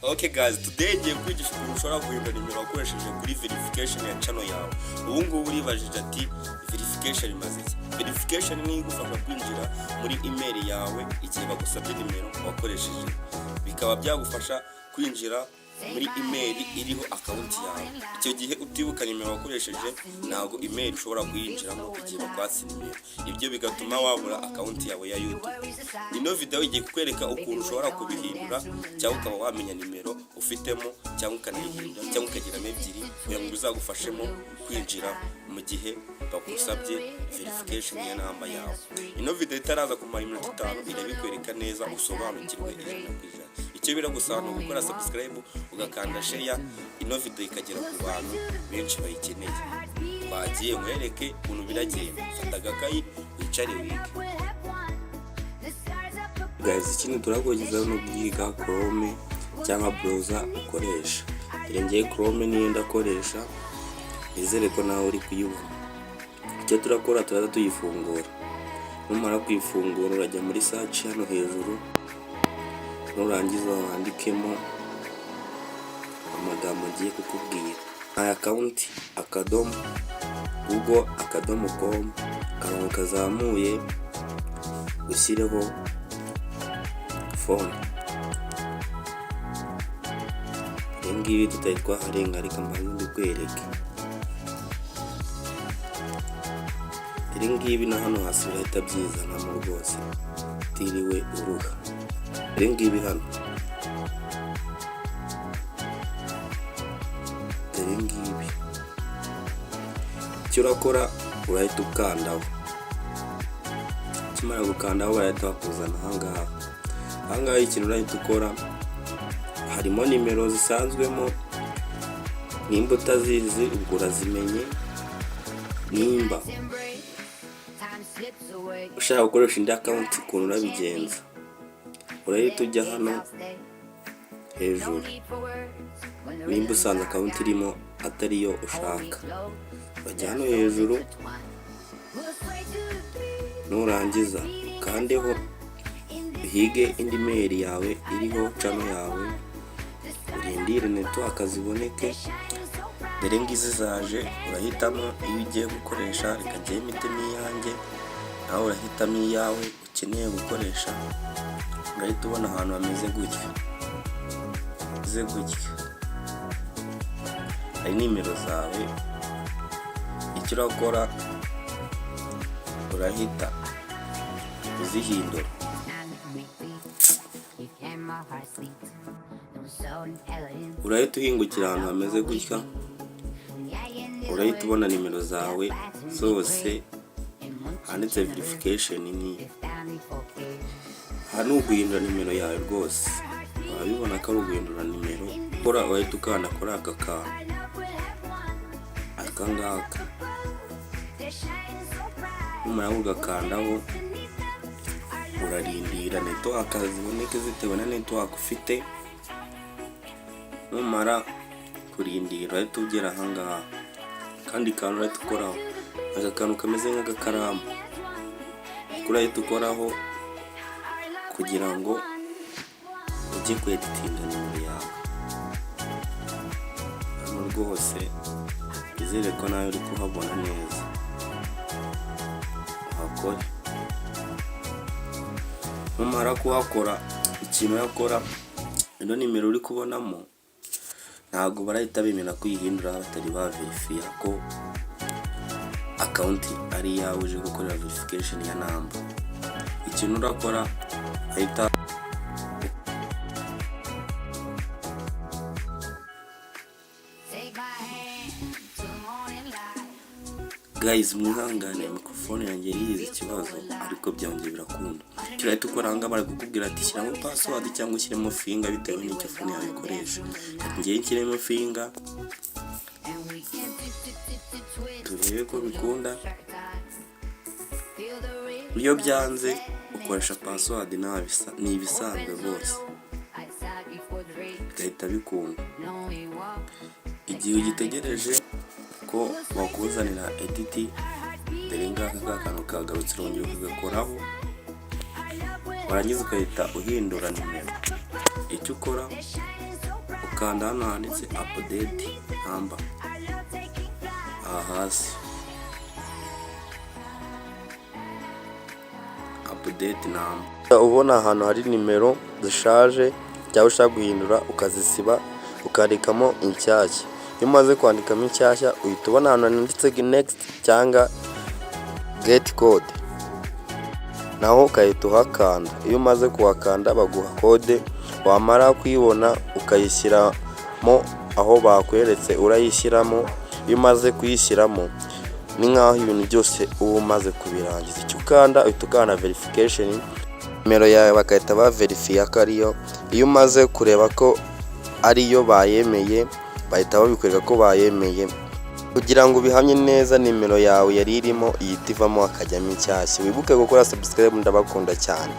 Okay guys, today ngiye kwigisha ukuntu ushobora guhindura nimero wakoresheje kuri verification ya channel yawe. Ubu ngubu uribajije ati: "Verification imaze iki?" Verification ni igufasha kwinjira muri email yawe igihe bagusabye nimero wakoresheje, bikaba byagufasha kwinjira muri email iriho account yawe. Icyo gihe utibuka nimero wakoresheje, ntabwo email ushobora kuyinjiramo igihe bakwatse nimero. Ibyo bigatuma wabura account yawe ya YouTube. Ino video igiye kukwereka ukuntu ushobora kubihindura, cyangwa ukaba wamenya nimero ufitemo, cyangwa ukanayihindura, cyangwa ukagiramo ebyiri kugira ngo bizagufashemo kwinjira mu gihe bagusabye verification ya namba yawe. Ino video itaraza kumara iminota 5, irabikwereka neza usobanukirwe 100%. Icyo biragusaba ni ugukora subscribe, ugakanda share, ino video ikagera ku bantu benshi bayikeneye. Twagiye nkwereke ukuntu biragenda. Fata agakayi wicare wige. Guys, ikindi turakugezaho no kwiga Chrome cyangwa browser ukoresha. Dore ngiye Chrome niyo ndakoresha, nizere ko nawe uri kuyibona. Icyo turakora, turaza tuyifungura. Numara kuyifungura, urajya muri search hano hejuru, nurangiza wandikemo amagambo ngiye kukubwira: my account akadomo google akadomo com, akarongo kazamuye, ushyireho phone. Ibi ngibi tutari twaharenga, reka mbanze mbikwereke. Ibi ngibi na hano hasi birahita byizanamo rwose utiriwe uruha. Ibi ngibi hano, dore ngibi. Icyo urakora, urahita ukandaho. Ukimara gukandaho, barahita bakuzana ahangaha. Ahangaha ikintu urahita ukora, harimo nimero zisanzwemo. Nimba utazizi, ubwo urazimenye. Nimba ushaka gukoresha indi account, ukuntu urabigenza, urahita ujya hano hejuru. Nimba usanze account irimo atariyo ushaka, urajya hano hejuru, nurangiza ukandeho, uhige indi mail yawe iriho channel yawe, urindire network ziboneke. Dore ngizi zaje, urahitamo iyo ugiye gukoresha. Reka njyewe mpitemo iyanjye, nawe urahitamo iyawe ukeneye gukoresha. Urahita ubona ahantu hameze gutya, hameze gutya, hari nimero zawe. Icyo urakora, urahita uzihindura. Urahita uhingukira ahantu hameze gutya, urahita ubona nimero zawe zose handitse verification. Ni aha, ni uguhindura nimero yawe rwose, urabibona ko ari uguhindura nimero. Ukora, urahita ukanda kuri aka kantu, aka ngaka. Numara ugakandaho, urarindira network ziboneke zitewe na network ufite. Numara kurindira, urahita ugera ahangaha. Akandi kantu urahita ukoraho, aka kantu kameze nk'agakaramu, urahita ukoraho kugira ngo ujye kweditinga nimero yawe. Hano rwose nizere ko nawe uri kuhabona neza, uhakore. Numara kuhakora, ikintu urakora, ino nimero uri kubonamo ntabwo barahita bemera kuyihindura batari baverifiya ko account ari iyawe uje gukorera verification ya namba. Ikintu urakora, ahita Take my hand to the morning light. Guys, mwihangane, microphone yanjye yize ikibazo, ariko byongeye birakunda. Icyo urahita ukora ahangaha, bari kukubwira ati shyiramo password cyangwa ushyiremo finger bitewe n'icyo phone yawe ikoresha. Ngewe nshyiremo finger. And we can twist. Turebe ko bikunda. Feel the rhythm. Iyo byanze, ukoresha password, ni ibisanzwe rwose, bigahita bikunda. Igihe ugitegereje ko bakuzanira edit, dore ngaka ka kantu kagarutse, urongera ukagakoraho, warangiza ugahita uhindura nimero. Icyo ukora, ukanda hano handitse "update number", aha hasi, "update number". Ubona ahantu hari nimero zishaje cyangwa ushaka guhindura, ukazisiba ukandikamo inshyashya. Iyo umaze kwandikamo inshyashya, uhita ubona ahantu handitse "next" cyangwa "get code", naho ugahita uhakanda. Iyo umaze kuhakanda, baguha code. Wamara kuyibona, ukayishyiramo aho bakweretse. Urayishyiramo. Iyo umaze kuyishyiramo, ni nk'aho ibintu byose uba umaze kubirangiza. Icyo ukanda, uhita ukanda verification, nimero yawe bagahita baverifiya ko ariyo. Iyo umaze kureba ko ariyo bayemeye, bahita babikwereka ko bayemeye. Kugira ngo ubihamye neza, nimero yawe yari irimo ihita ivamo, hakajyamo inshyashya. Wibuke gukora subscribe. Ndabakunda cyane.